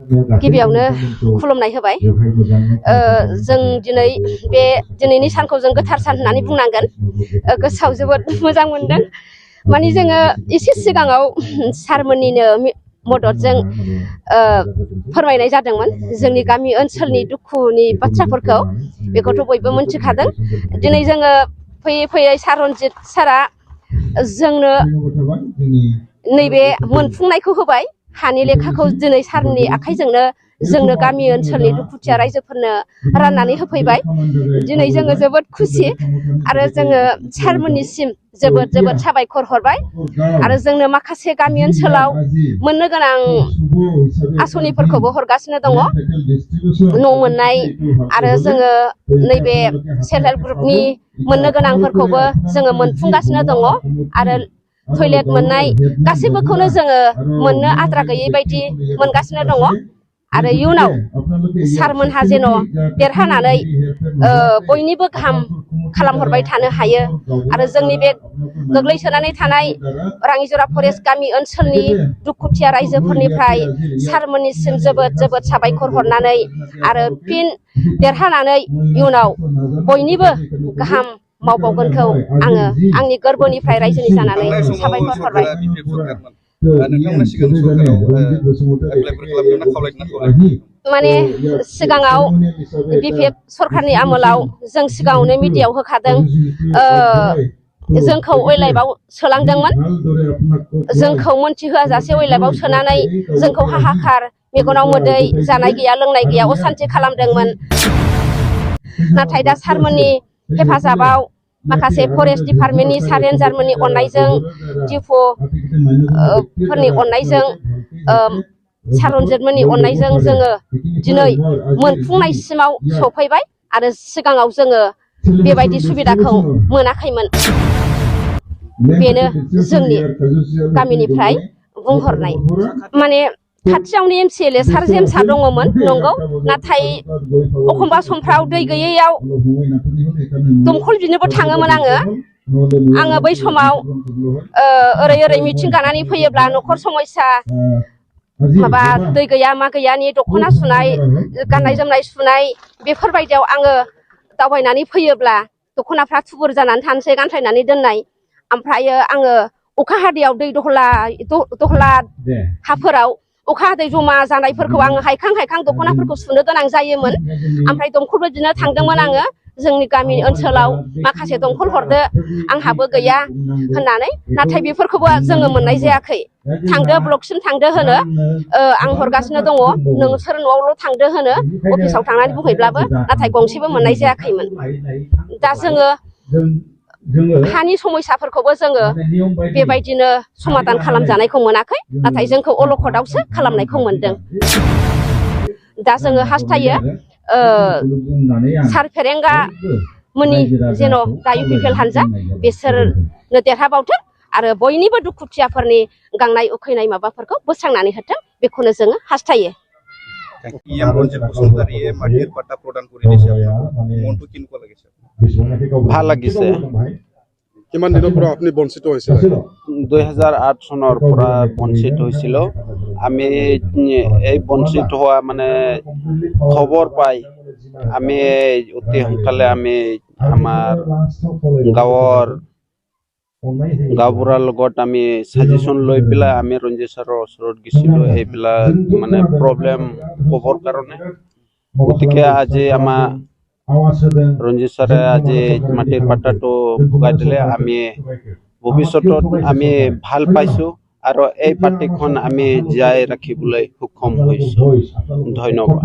गिबियावनो खुलुमनाय होबाय जों दिनै बे दिनैनि सानखौ जों गोथार सान होननानै बुंनांगोन गोसोआव जोबोद मोजां मोनदों माने जोङो एसे सिगाङाव सारमोननिनो मददजों फोरमायनाय जादोंमोन जोंनि गामि ओनसोलनि दुखुनि बाथ्राफोरखौ बेखौथ' बयबो मोनथिखादों दिनै जोङो फैयै फैयै सार रनजित सारा जोंनो नैबे मोनफुंनायखौ होबाय हानि लेखाखौ दिनै सारनि आखाइजोंनो जोंनो गामि ओनसोलनि दुखुथिया रायजोफोरनो राननानै होफैबाय दिनै जोङो जोबोद खुसि आरो जोङो सारमोननिसिम जोबोद जोबोद साबायखर हरबाय आरो जोंनो माखासे गामि ओनसोलाव मोननो गोनां आसनिफोरखौबो हरगासिनो दङ न' मोननाय आरो जोङो नैबे सेल्फ हेल्प ग्रुपनि मोननो गोनांफोरखौबो जोङो मोनफुंगासिनो दङ आरो टयलेट मोननाय गासैबोखौनो जोङो मोननो आद्रा गैयै बायदि मोनगासिनो दङ आरो इयुनाव सारमोनहा जेन' देरहानानै बयनिबो गाहाम खालामहरबाय थानो हायो आरो जोंनि बे गोग्लैसोनानै थानाय राङिजरा फरेस्ट गामि ओनसोलनि दुखुथिया रायजोफोरनिफ्राय सारमोननिसिम जोबोद जोबोद साबायखर हरनानै आरो फिन देरहानानै इयुनाव बयनिबो गाहाम मावबावगोनखौ आङो आंनि गोरबोनिफ्राय रायजोनि जानानै साबायखर हरबाय माने सिगाङाव बिपिएफ सरखारनि आमोलाव जों सिगाङावनो मिडियायाव होखादों जोंखौ अयलाइफआव सोलांदोंमोन जोंखौ मोनथिहोआजासे अयलाइफआव सोनानै जोंखौ हाहाकार मेगनाव मोदै जानाय गैया लोंनाय गैया असान्थि खालामदोंमोन नाथाय दा सारमोननि हेफाजाबाव माखासे फरेस्ट डिपार्टमेन्टनि सार रेन्जारमोननि अननायजों डिपु फोरनि अननायजों सार रनजितमोननि अननायजों जोङो दिनै मोनफुंनायसिमाव सफैबाय आरो सिगाङाव जोङो बेबायदि सुबिदाखौ मोनाखैमोन बेनो जोंनि गामिनिफ्राय बुंहरनाय माने खाथियावनो एमसिएलए सार जेमसा दङमोन नंगौ नाथाय एखमबा समफ्राव दै गैयैयाव दमखल बिनोबो थाङोमोन आङो बै समाव ओरै ओरै मिथिं गानानै फैयोब्ला न'खर समस्या माबा दै गैया मा गैयानि दख'ना सुनाय गाननाय जोमनाय सुनाय बेफोरबायदियाव आङो दावबायनानै फैयोब्ला दख'नाफ्रा थुबुर जानानै थानोसै गानथायनानै दोननाय ओमफ्रायो आङो अखा हादैयाव दै दहला हाफोराव अखा हादै जमा जानायफोरखौ आङो हायखां हायखां दख'नाफोरखौ सुनो गोनां जायोमोन ओमफ्राय दमखलबो बिदिनो थांदोंमोन आङो जोंनि गामि ओनसोलाव माखासे दमखल हरदो आंहाबो गैया होननानै नाथाय बेफोरखौबो जोङो मोननाय जायाखै थांदो ब्लकसिम थांदो होनो आं हरगासिनो दङ नोंसोर न'आवल' थांदो होनो अफिसाव थांनानै बुंहैब्लाबो नाथाय गंसेबो मोननाय जायाखैमोन दा जोङो हानि समस्याफोरखौबो जोङो बेबायदिनो समाधान खालामजानायखौ मोनाखै नाथाय जोंखौ अलखदावसो खालामनायखौ मोनदों दा जोङो हास्थायो सार फेरेंगा मोननि जेन' दा इउपिपिएल हानजा बिसोरनो देरहाबावथों आरो बयनिबो दुखुथियाफोरनि गांनाय उखैनाय माबाफोरखौ बोस्रांनानै होथों बेखौनो जोङो हास्थायो ভাল লাগিছে কিমান দিনৰ পৰা আপুনি বঞ্চিত হৈছিল 2008 চনৰ পৰা বঞ্চিত হৈছিল আমি এই বঞ্চিত হোৱা মানে খবৰ পাই আমি অতি সোনকালে আমি আমাৰ গাঁওবুঢ়াৰ লগত আমি সাজেশন লৈ পেলাই আমি ৰঞ্জিত ছাৰৰ ওচৰত গৈছিলোঁ এইবিলাক মানে প্ৰব্লেম ক'বৰ কাৰণে গতিকে আজি আমাৰ ৰঞ্জিত ছাৰে আজি মাটিৰ পাট্টাটো ভগাই দিলে আমি ভৱিষ্যতত আমি ভাল পাইছোঁ আৰু এই পাৰ্টিখন আমি জীয়াই ৰাখিবলৈ সক্ষম হৈছোঁ ধন্যবাদ